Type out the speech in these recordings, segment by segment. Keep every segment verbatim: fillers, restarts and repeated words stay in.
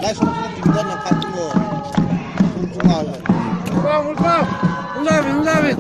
Ai, song song, tinggal nak kat mo. Song song, ah. Bang, bang. Ulawin, ulawin.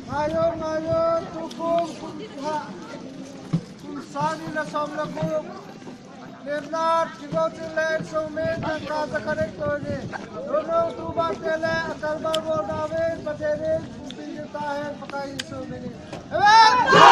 Ngayo, ngayo, tukum, kum, ha, kum sani le som le gup. Lemnat, kigo tin le, so me, ta ka ta kare to ni. Dono tu ba te le, akal ba bol da ve, pa te ne, kumpi ta hai, Pakai Jesu min in. Amen.